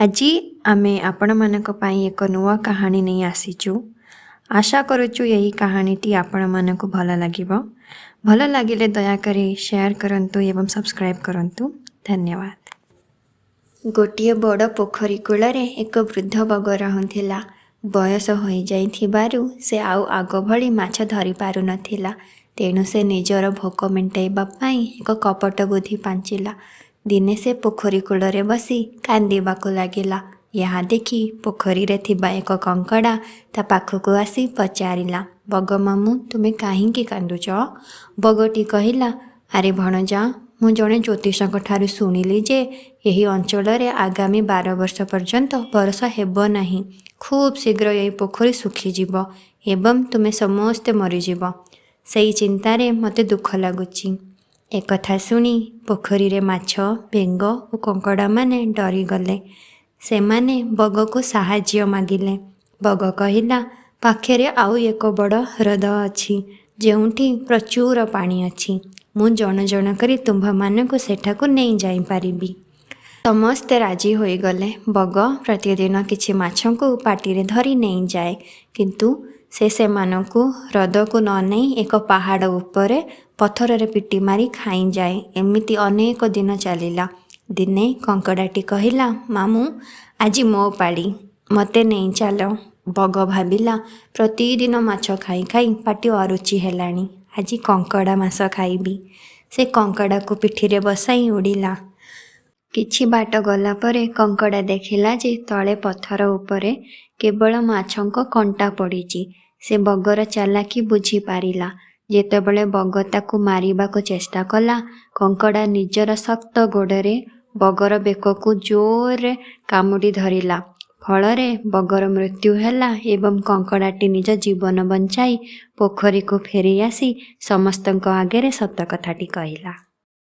ଆଜି ଆମେ ଆପଣମାନଙ୍କ ପାଇଁ ଏକ ନୂଆ କାହାଣୀ ନେଇ ଆସିଛୁ। ଆଶା କରୁଛୁ ଏହି କାହାଣୀଟି ଆପଣମାନଙ୍କୁ ଭଲ ଲାଗିବ। ଭଲ ଲାଗିଲେ ଦୟାକରି ସେୟାର କରନ୍ତୁ ଏବଂ ସବସ୍କ୍ରାଇବ୍ କରନ୍ତୁ। ଧନ୍ୟବାଦ। ଗୋଟିଏ ବଡ଼ ପୋଖରୀ କୂଳରେ ଏକ ବୃଦ୍ଧ ବଗ ରହୁଥିଲା। ବୟସ ହୋଇଯାଇଥିବାରୁ ସେ ଆଉ ଆଗ ଭଳି ମାଛ ଧରିପାରୁନଥିଲା। ତେଣୁ ସେ ନିଜର ଭୋକ ମେଣ୍ଟାଇବା ପାଇଁ ଏକ କପଟ ବୁଦ୍ଧି ପାଞ୍ଚିଲା। ଦିନେ ସେ ପୋଖରୀ କୂଳରେ ବସି କାନ୍ଦିବାକୁ ଲାଗିଲା। ଏହା ଦେଖି ପୋଖରୀରେ ଥିବା ଏକ କଙ୍କଡ଼ା ତା ପାଖକୁ ଆସି ପଚାରିଲା, ବଗ ମାମୁଁ, ତୁମେ କାହିଁକି କାନ୍ଦୁଛ? ବଗଟି କହିଲା, ଆରେ ଭଣଜା, ମୁଁ ଜଣେ ଜ୍ୟୋତିଷଙ୍କଠାରୁ ଶୁଣିଲି ଯେ ଏହି ଅଞ୍ଚଳରେ ଆଗାମୀ 12 ବର୍ଷ ପର୍ଯ୍ୟନ୍ତ ବର୍ଷା ହେବ ନାହିଁ। ଖୁବ୍ ଶୀଘ୍ର ଏହି ପୋଖରୀ ଶୁଖିଯିବ ଏବଂ ତୁମେ ସମସ୍ତେ ମରିଯିବ। ସେଇ ଚିନ୍ତାରେ ମୋତେ ଦୁଃଖ ଲାଗୁଛି। ଏକଥା ଶୁଣି ପୋଖରୀରେ ମାଛ, ବେଙ୍ଗ ଓ କଙ୍କଡ଼ାମାନେ ଡରିଗଲେ। ସେମାନେ ବଗକୁ ସାହାଯ୍ୟ ମାଗିଲେ। ବଗ କହିଲା, ପାଖରେ ଆଉ ଏକ ବଡ଼ ହ୍ରଦ ଅଛି, ଯେଉଁଠି ପ୍ରଚୁର ପାଣି ଅଛି। ମୁଁ ଜଣ ଜଣ କରି ତୁମ୍ଭମାନଙ୍କୁ ସେଠାକୁ ନେଇ ଯାଇପାରିବି। ସମସ୍ତେ ରାଜି ହୋଇଗଲେ। ବଗ ପ୍ରତିଦିନ କିଛି ମାଛଙ୍କୁ ପାଟିରେ ଧରି ନେଇଯାଏ। କିନ୍ତୁ ସେ ସେମାନଙ୍କୁ ହ୍ରଦକୁ ନ ନେଇ ଏକ ପାହାଡ଼ ଉପରେ ପଥରରେ ପିଟି ମାରି ଖାଇଯାଏ। ଏମିତି ଅନେକ ଦିନ ଚାଲିଲା। ଦିନେ କଙ୍କଡ଼ାଟି କହିଲା, ମାମୁଁ, ଆଜି ମୋ ପାଳି, ମୋତେ ନେଇ ଚାଲ। ବଗ ଭାବିଲା, ପ୍ରତିଦିନ ମାଛ ଖାଇ ଖାଇ ପାଟି ଅରୁଚି ହେଲାଣି, ଆଜି କଙ୍କଡ଼ା ମାଂସ ଖାଇବି। ସେ କଙ୍କଡ଼ାକୁ ପିଠିରେ ବସାଇ ଉଡ଼ିଲା। କିଛି ବାଟ ଗଲା ପରେ କଙ୍କଡ଼ା ଦେଖିଲା ଯେ ତଳେ ପଥର ଉପରେ କେବଳ ମାଛଙ୍କ କଣ୍ଟା ପଡ଼ିଛି। ସେ ବଗର ଚାଲାକି ବୁଝିପାରିଲା। ଯେତେବେଳେ ବଗ ତାକୁ ମାରିବାକୁ ଚେଷ୍ଟା କଲା, କଙ୍କଡ଼ା ନିଜର ଶକ୍ତ ଗୋଡ଼ରେ ବଗର ବେକକୁ ଜୋରରେ କାମୁଡ଼ି ଧରିଲା। ଫଳରେ ବଗର ମୃତ୍ୟୁ ହେଲା ଏବଂ କଙ୍କଡ଼ାଟି ନିଜ ଜୀବନ ବଞ୍ଚାଇ ପୋଖରୀକୁ ଫେରିଆସି ସମସ୍ତଙ୍କ ଆଗରେ ସତ କଥାଟି କହିଲା।